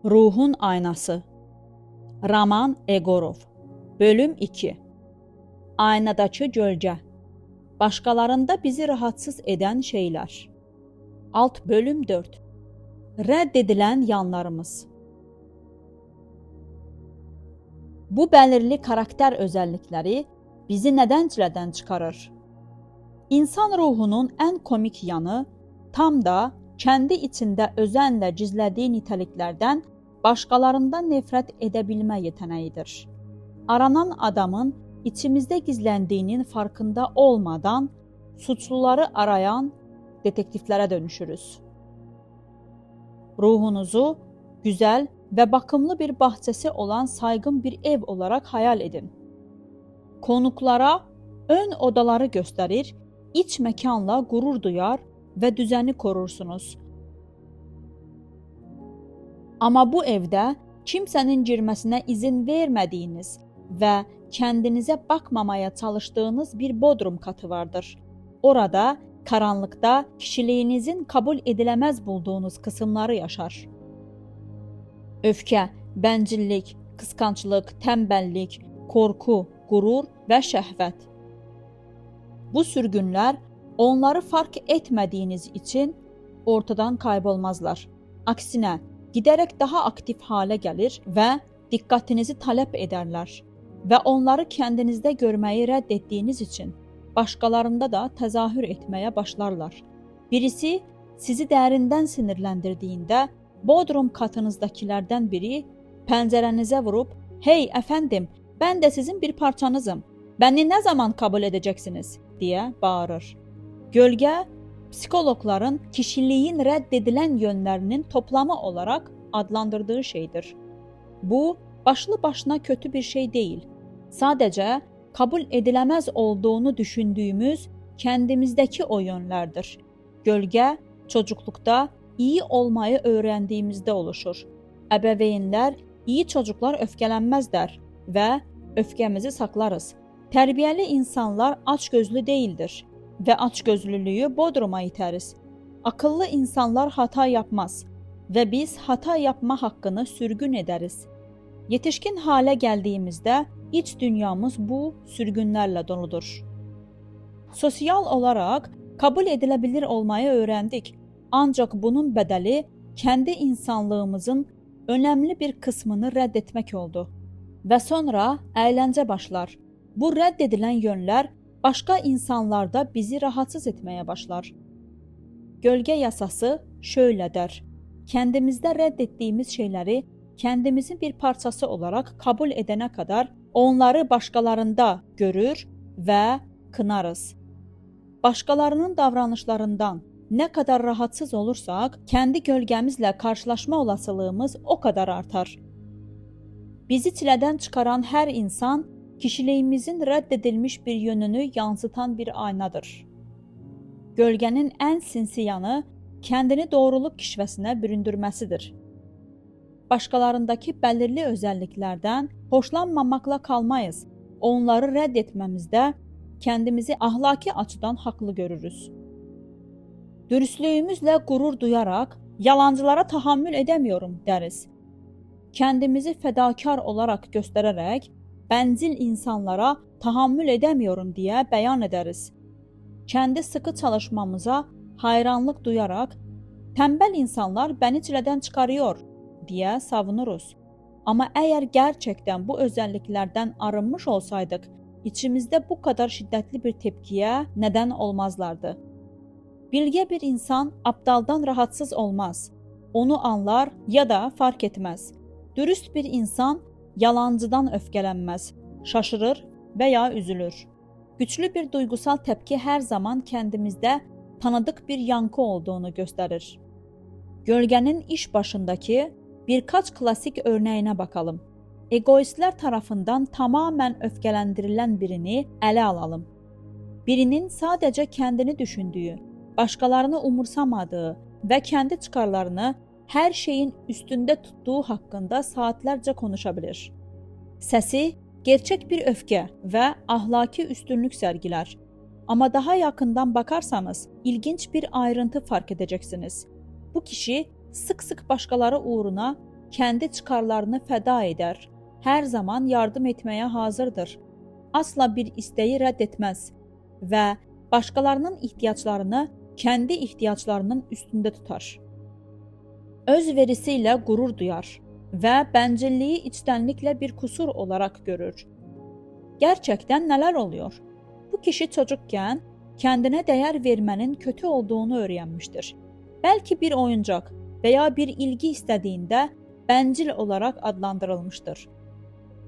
Ruhun Aynası. Roman Egorov. Bölüm 2. Aynadakı gölgə. Başqalarında bizi rahatsız edən şeylər. Alt bölüm 4. Rədd edilən yanlarımız. Bu bəlirli karakter özellikleri bizi nədən çilədən çıxarır? İnsan ruhunun ən komik yanı tam da kendi içində özenle gizlədiyi niteliklerden başqalarından nefret edebilmə yeteneğidir. Aranan adamın içimizde gizlendiğinin farkında olmadan suçluları arayan detektiflere dönüşürüz. Ruhunuzu güzel ve bakımlı bir bahçesi olan saygın bir ev olarak hayal edin. Konuklara ön odaları gösterir, iç mekanla gurur duyar ve düzeni korursunuz. Ama bu evde kimsenin girməsinə izin vermediğiniz ve kendinize bakmamaya çalıştığınız bir bodrum katı vardır. Orada karanlıkta kişiliğinizin kabul edilemez bulduğunuz kısımları yaşar. Öfke, bencillik, kıskançlık, tembellik, korku, gurur ve şehvet. Bu sürgünler onları fark etmediğiniz için ortadan kaybolmazlar. Aksine giderek daha aktif hale gelir ve dikkatinizi talep ederler ve onları kendinizde görmeyi reddettiğiniz için başkalarında da tezahür etmeye başlarlar. Birisi sizi derinden sinirlendirdiğinde bodrum katınızdakilerden biri pencerenize vurup "Hey efendim, ben de sizin bir parçanızım. Beni ne zaman kabul edeceksiniz?" diye bağırır. Gölge, psikologların kişiliğin reddedilen yönlerinin toplamı olarak adlandırdığı şeydir. Bu, başlı başına kötü bir şey değil. Sadece kabul edilemez olduğunu düşündüğümüz kendimizdeki o yönlerdir. Gölge, çocuklukta iyi olmayı öğrendiğimizde oluşur. Ebeveynler iyi çocuklar öfkelenmez der ve öfkemizi saklarız. Terbiyeli insanlar açgözlü değildir ve açgözlülüğü bodruma iteriz. Akıllı insanlar hata yapmaz ve biz hata yapma hakkını sürgün ederiz. Yetişkin hale geldiğimizde iç dünyamız bu sürgünlerle doludur. Sosyal olarak kabul edilebilir olmayı öğrendik. Ancak bunun bedeli kendi insanlığımızın önemli bir kısmını reddetmek oldu. Ve sonra eğlence başlar. Bu reddedilen yönler başka insanlarda bizi rahatsız etmeye başlar. Gölge yasası şöyle der: kendimizde reddettiğimiz şeyleri kendimizin bir parçası olarak kabul edene kadar onları başkalarında görür ve kınarız. Başkalarının davranışlarından ne kadar rahatsız olursak kendi gölgemizle karşılaşma olasılığımız o kadar artar. Bizi çileden çıkaran her insan kişiliğimizin reddedilmiş bir yönünü yansıtan bir aynadır. Gölgenin en sinsi yanı kendini doğruluk kişvəsinə büründürməsidir. Başqalarındakı belirli özelliklerden hoşlanmamakla kalmayız. Onları reddetmemizde kendimizi ahlaki açıdan haklı görürüz. Dürüstlüğümüzle gurur duyarak yalancılara tahammül edemiyorum deriz. Kendimizi fedakar olarak göstererek bencil insanlara tahammül edemiyorum diye beyan ederiz. Kendi sıkı çalışmamıza hayranlık duyarak tembel insanlar beni çileden çıkarıyor diye savunuruz. Ama eğer gerçekten bu özelliklerden arınmış olsaydık, içimizde bu kadar şiddetli bir tepkiye neden olmazlardı. Bilge bir insan aptaldan rahatsız olmaz. Onu anlar ya da fark etmez. Dürüst bir insan yalancıdan öfkelenmez, şaşırır veya üzülür. Güçlü bir duygusal tepki her zaman kendimizde tanıdık bir yankı olduğunu gösterir. Gölgenin iş başındaki birkaç klasik örneğine bakalım. Egoistler tarafından tamamen öfkelendirilen birini ele alalım. Birinin sadece kendini düşündüğü, başkalarını umursamadığı ve kendi çıkarlarını her şeyin üstünde tuttuğu hakkında saatlerce konuşabilir. Sesi gerçek bir öfke ve ahlaki üstünlük sergiler. Ama daha yakından bakarsanız ilginç bir ayrıntı fark edeceksiniz. Bu kişi sık sık başkaları uğruna kendi çıkarlarını feda eder. Her zaman yardım etmeye hazırdır. Asla bir isteği reddetmez ve başkalarının ihtiyaçlarını kendi ihtiyaçlarının üstünde tutar. Özverisiyle gurur duyar ve bencilliği içtenlikle bir kusur olarak görür. Gerçekten neler oluyor? Bu kişi çocukken kendine değer vermenin kötü olduğunu öğrenmiştir. Belki bir oyuncak veya bir ilgi istediğinde bencil olarak adlandırılmıştır.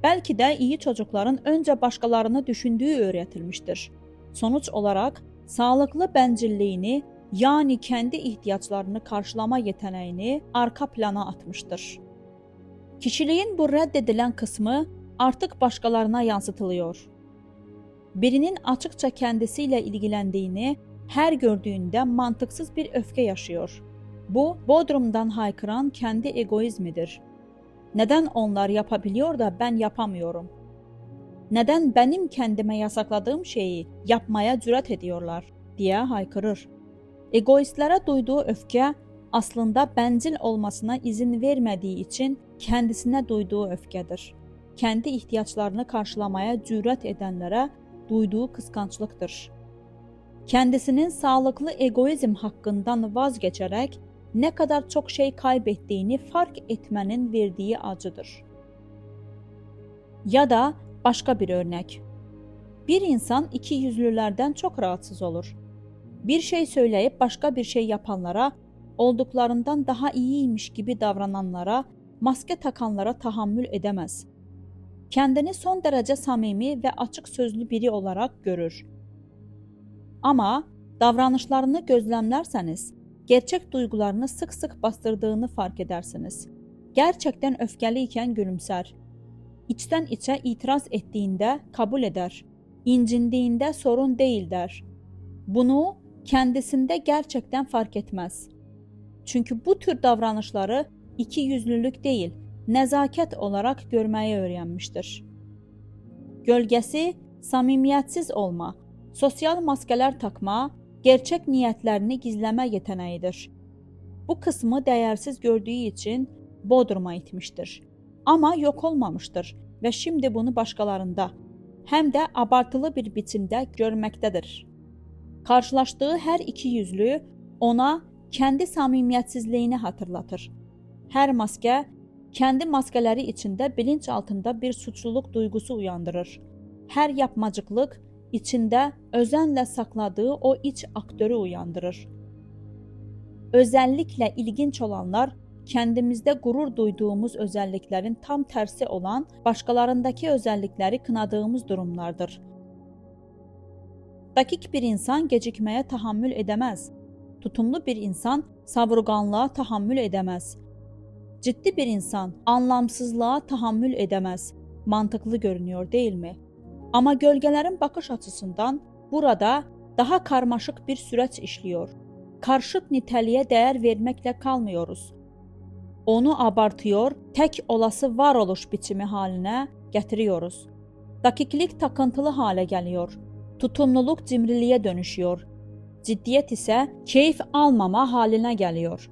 Belki de iyi çocukların önce başkalarını düşündüğü öğretilmiştir. Sonuç olarak sağlıklı bencilliğini, yani kendi ihtiyaçlarını karşılama yeteneğini arka plana atmıştır. Kişiliğin bu reddedilen kısmı artık başkalarına yansıtılıyor. Birinin açıkça kendisiyle ilgilendiğini her gördüğünde mantıksız bir öfke yaşıyor. Bu, bodrumdan haykıran kendi egoizmidir. Neden onlar yapabiliyor da ben yapamıyorum? Neden benim kendime yasakladığım şeyi yapmaya cüret ediyorlar diye haykırır. Egoistlere duyduğu öfke aslında bencil olmasına izin vermediği için kendisine duyduğu öfkedir. Kendi ihtiyaçlarını karşılamaya cüret edenlere duyduğu kıskançlıktır. Kendisinin sağlıklı egoizm hakkından vazgeçerek ne kadar çok şey kaybettiğini fark etmenin verdiği acıdır. Ya da başka bir örnek. Bir insan iki yüzlülerden çok rahatsız olur. Bir şey söyleyip başka bir şey yapanlara, olduklarından daha iyiymiş gibi davrananlara, maske takanlara tahammül edemez. Kendini son derece samimi ve açık sözlü biri olarak görür. Ama davranışlarını gözlemlerseniz, gerçek duygularını sık sık bastırdığını fark edersiniz. Gerçekten öfkeliyken gülümser. İçten içe itiraz ettiğinde kabul eder. İncindiğinde sorun değil der. Bunu kendisinde gerçekten fark etmez. Çünkü bu tür davranışları iki yüzlülük değil, nezaket olarak görmeyi öğrenmiştir. Gölgesi samimiyetsiz olma, sosyal maskeler takma, gerçek niyetlerini gizleme yeteneğidir. Bu kısmı değersiz gördüğü için bodruma itmiştir. Ama yok olmamıştır ve şimdi bunu başkalarında hem de abartılı bir biçimde görmektedir. Karşılaştığı her iki yüzlü ona kendi samimiyetsizliğini hatırlatır. Her maske kendi maskeleri içinde bilinç altında bir suçluluk duygusu uyandırır. Her yapmacıklık içinde özenle sakladığı o iç aktörü uyandırır. Özellikle ilginç olanlar kendimizde gurur duyduğumuz özelliklerin tam tersi olan başkalarındaki özellikleri kınadığımız durumlardır. Dakik bir insan gecikmeye tahammül edemez. Tutumlu bir insan savurganlığa tahammül edemez. Ciddi bir insan anlamsızlığa tahammül edemez. Mantıklı görünüyor değil mi? Ama gölgelerin bakış açısından burada daha karmaşık bir süreç işliyor. Karşıt niteliğe değer vermekle kalmıyoruz. Onu abartıyor, tek olası varoluş biçimi haline getiriyoruz. Dakiklik takıntılı hale geliyor. Tutumluluk cimriliğe dönüşüyor. Ciddiyet ise keyif almama haline geliyor.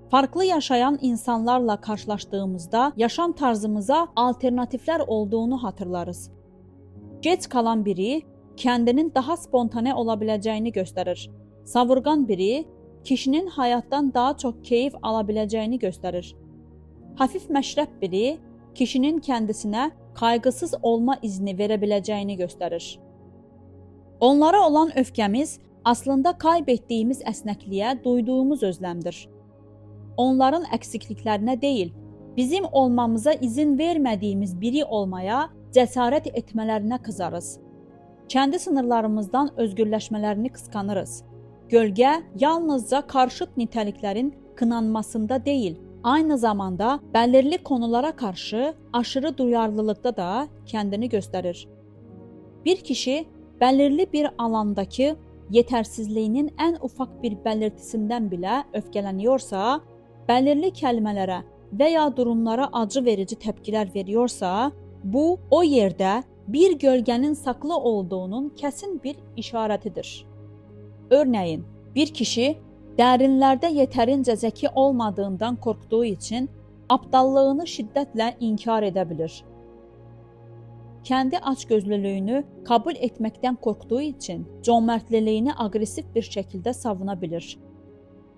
Farklı yaşayan insanlarla karşılaştığımızda yaşam tarzımıza alternatifler olduğunu hatırlarız. Geç kalan biri kendinin daha spontane olabileceğini gösterir. Savurgan biri kişinin hayattan daha çok keyif alabileceğini gösterir. Hafif məşrəb biri kişinin kendisine kaygısız olma izni verebileceğini gösterir. Onlara olan öfkemiz aslında kaybettiğimiz esnekliğe duyduğumuz özlemdir. Onların eksikliklerine değil, bizim olmamıza izin vermediğimiz biri olmaya cesaret etmelerine kızarız. Kendi sınırlarımızdan özgürleşmelerini kıskanırız. Gölge yalnızca karşıt niteliklerin kınanmasında değil, aynı zamanda belirli konulara karşı aşırı duyarlılıkta da kendini gösterir. Bir kişi belirli bir alandaki yetersizliğinin en ufak bir belirtisinden bile öfkeleniyorsa, belirli kelimelere veya durumlara acı verici tepkiler veriyorsa, bu o yerde bir gölgenin saklı olduğunun kesin bir işaretidir. Örneğin bir kişi derinlerde yeterince zeki olmadığından korktuğu için aptallığını şiddətlə inkar edə bilir. Kendi açgözlülüğünü kabul etmekten korktuğu için cömertliliğini agresif bir şekilde savunabilir.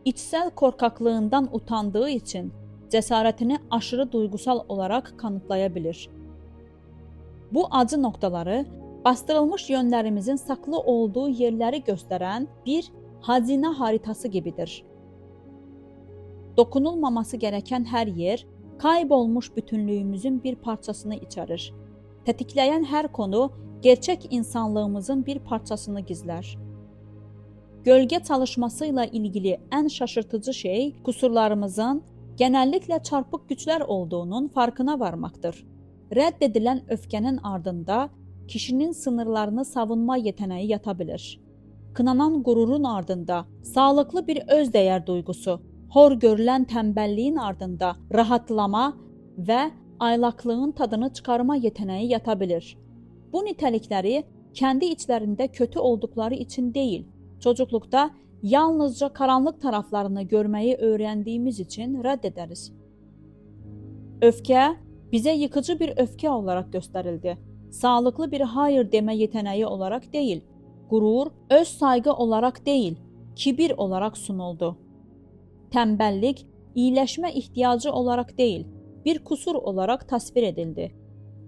İçsel korkaklığından utandığı için cesaretini aşırı duygusal olarak kanıtlayabilir. Bu acı noktaları bastırılmış yönlerimizin saklı olduğu yerleri gösteren bir hazine haritası gibidir. Dokunulmaması gereken her yer kaybolmuş bütünlüğümüzün bir parçasını içerir. Tetikleyen her konu gerçek insanlığımızın bir parçasını gizler. Gölge çalışmasıyla ilgili en şaşırtıcı şey kusurlarımızın genellikle çarpık güçler olduğunun farkına varmaktır. Reddedilen öfkenin ardında kişinin sınırlarını savunma yeteneği yatabilir. Kınanan gururun ardında sağlıklı bir özdeğer duygusu, hor görülen tembelliğin ardında rahatlama ve aylaklığın tadını çıkarma yeteneği yatabilir. Bu nitelikleri kendi içlerinde kötü oldukları için değil, çocuklukta yalnızca karanlık taraflarını görmeyi öğrendiğimiz için reddederiz. Öfke bize yıkıcı bir öfke olarak gösterildi. Sağlıklı bir hayır deme yeteneği olarak değil, gurur, öz saygı olarak değil, kibir olarak sunuldu. Tembellik, iyileşme ihtiyacı olarak değil, bir kusur olarak tasvir edildi.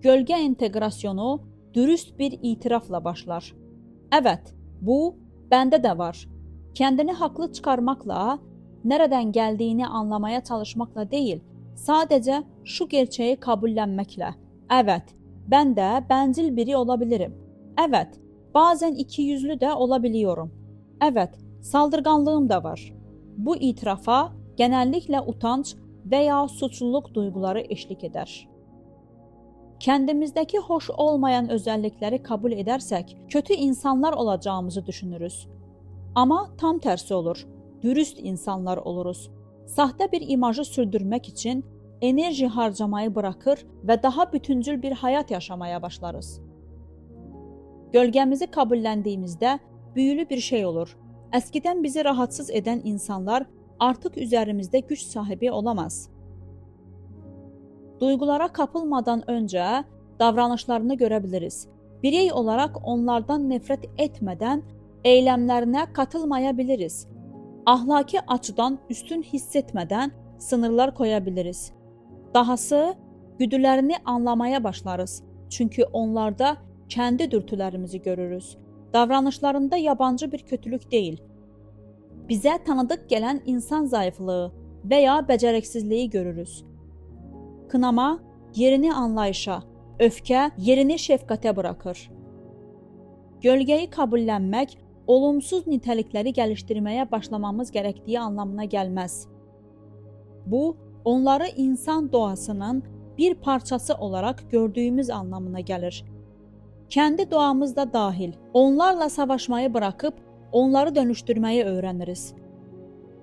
Gölge entegrasyonu dürüst bir itirafla başlar. Evet, bu bende de var. Kendini haklı çıkarmakla, nereden geldiğini anlamaya çalışmakla değil, sadece şu gerçeği kabullenmekle. Evet, ben de bencil biri olabilirim. Evet, bazen ikiyüzlü de olabiliyorum. Evet, saldırganlığım da var. Bu itirafa genellikle utanç veya suçluluk duyguları eşlik eder. Kendimizdeki hoş olmayan özellikleri kabul edersek kötü insanlar olacağımızı düşünürüz. Ama tam tersi olur. Dürüst insanlar oluruz. Sahte bir imajı sürdürmek için enerji harcamayı bırakır ve daha bütüncül bir hayat yaşamaya başlarız. Gölgemizi kabullendiğimizde büyülü bir şey olur. Eskiden bizi rahatsız eden insanlar artık üzerimizde güç sahibi olamaz. Duygulara kapılmadan önce davranışlarını görebiliriz. Birey olarak onlardan nefret etmeden eylemlerine katılmayabiliriz. Ahlaki açıdan üstün hissetmeden sınırlar koyabiliriz. Dahası güdülerini anlamaya başlarız. Çünkü onlarda kendi dürtülerimizi görürüz. Davranışlarında yabancı bir kötülük değil. Bize tanıdık gelen insan zayıflığı veya beceriksizliği görürüz. Kınama yerini anlayışa, öfke yerini şefkate bırakır. Gölgeyi kabullenmek, olumsuz nitelikleri geliştirmeye başlamamız gerektiği anlamına gelmez. Bu, onları insan doğasının bir parçası olarak gördüğümüz anlamına gelir. Kendi doğamız da dahil, onlarla savaşmayı bırakıp onları dönüştürmeyi öğreniriz.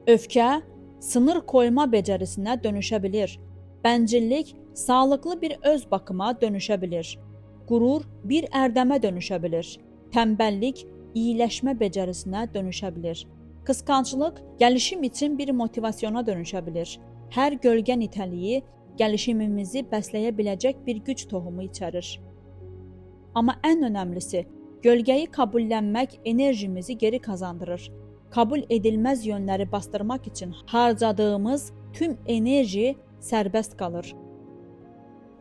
Öfke, sınır koyma becerisine dönüşebilir. Bencillik, sağlıklı bir öz bakıma dönüşebilir. Gurur, bir erdeme dönüşebilir. Tembellik, iyileşme becerisine dönüşebilir. Kıskançlık, gelişim için bir motivasyona dönüşebilir. Her gölge niteliği, gelişimimizi besleyebilecek bir güç tohumu içerir. Ama en önemlisi, gölgeyi kabullenmek enerjimizi geri kazandırır. Kabul edilmez yönleri bastırmak için harcadığımız tüm enerji serbest kalır.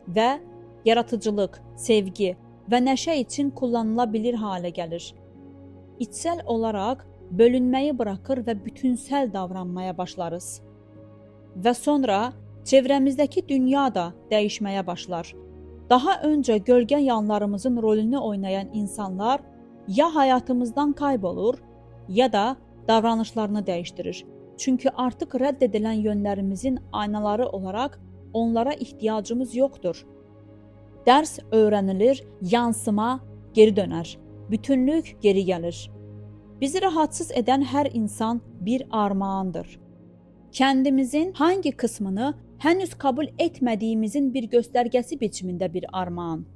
Ve yaratıcılık, sevgi ve neşe için kullanılabilir hale gelir. İçsel olarak bölünmeyi bırakır ve bütünsel davranmaya başlarız. Ve sonra çevremizdeki dünya da değişmeye başlar. Daha önce gölge yanlarımızın rolünü oynayan insanlar ya hayatımızdan kaybolur ya da davranışlarını değiştirir. Çünkü artık reddedilen yönlerimizin aynaları olarak onlara ihtiyacımız yoktur. Ders öğrenilir, yansıma geri döner. Bütünlük geri gelir. Bizi rahatsız eden her insan bir armağandır. Kendimizin hangi kısmını henüz kabul etmediğimizin bir göstergesi biçiminde bir armağan.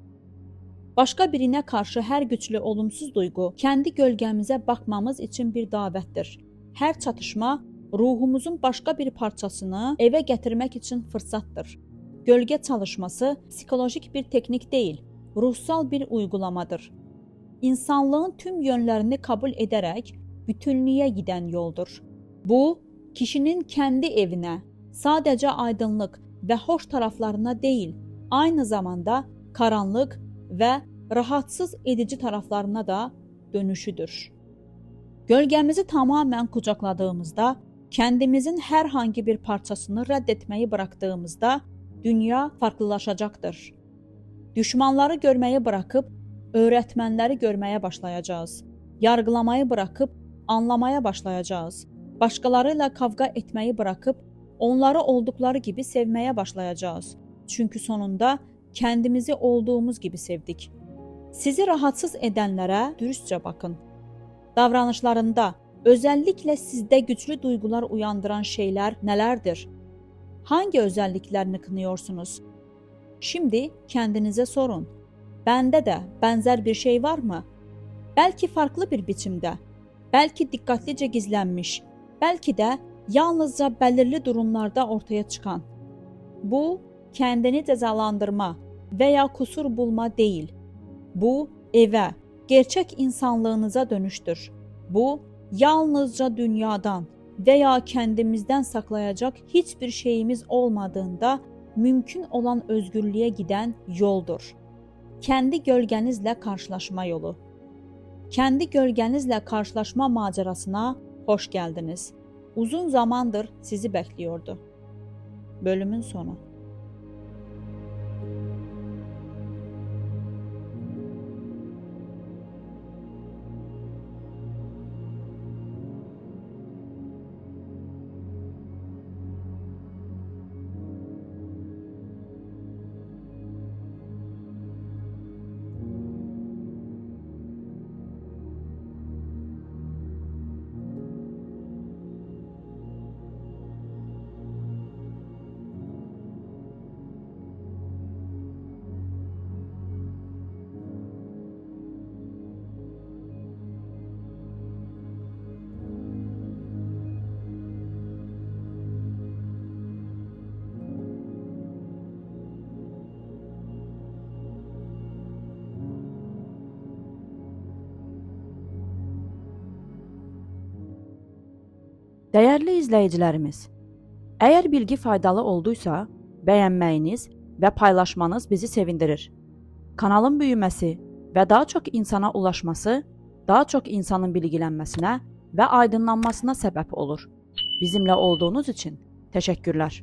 Başka birine karşı her güçlü olumsuz duygu kendi gölgemize bakmamız için bir davettir. Her çatışma ruhumuzun başqa bir parçasını evə gətirmək üçün fırsatdır. Gölgə çalışması psixolojik bir teknik deyil, ruhsal bir uygulamadır. İnsanlığın tüm yönlərini kabul edərək bütünlüyə gidən yoldur. Bu, kişinin kendi evinə, sadəcə aydınlıq və hoş taraflarına deyil, aynı zamanda karanlık və rahatsız edici taraflarına da dönüşüdür. Gölgəmizi tamamen kucakladığımızda, kendimizin herhangi bir parçasını reddetmeyi bıraktığımızda dünya farklılaşacaktır. Düşmanları görməyi bırakıp öğretmenleri görməyə başlayacağız. Yargılamayı bırakıp anlamaya başlayacağız. Başqalarıyla kavga etmeyi bırakıp onları oldukları gibi sevmeye başlayacağız. Çünkü sonunda kendimizi olduğumuz gibi sevdik. Sizi rahatsız edənlərə dürüstcə bakın. Davranışlarında özellikle sizde güçlü duygular uyandıran şeyler nelerdir? Hangi özelliklerini kınıyorsunuz? Şimdi kendinize sorun. Bende de benzer bir şey var mı? Belki farklı bir biçimde, belki dikkatlice gizlenmiş, belki de yalnızca belirli durumlarda ortaya çıkan. Bu, kendini cezalandırma veya kusur bulma değil. Bu, evə, gerçek insanlığınıza dönüştür. Bu, yalnızca dünyadan veya kendimizden saklayacak hiçbir şeyimiz olmadığında mümkün olan özgürlüğe giden yoldur. Kendi gölgenizle karşılaşma yolu. Kendi gölgenizle karşılaşma macerasına hoş geldiniz. Uzun zamandır sizi bekliyordu. Bölümün sonu. Dəyərli izləyicilərimiz, əgər bilgi faydalı olduysa, bəyənməyiniz və paylaşmanız bizi sevindirir. Kanalın böyüməsi və daha çox insana ulaşması, daha çox insanın bilgilənməsinə və aydınlanmasına səbəb olur. Bizimlə olduğunuz üçün təşəkkürlər.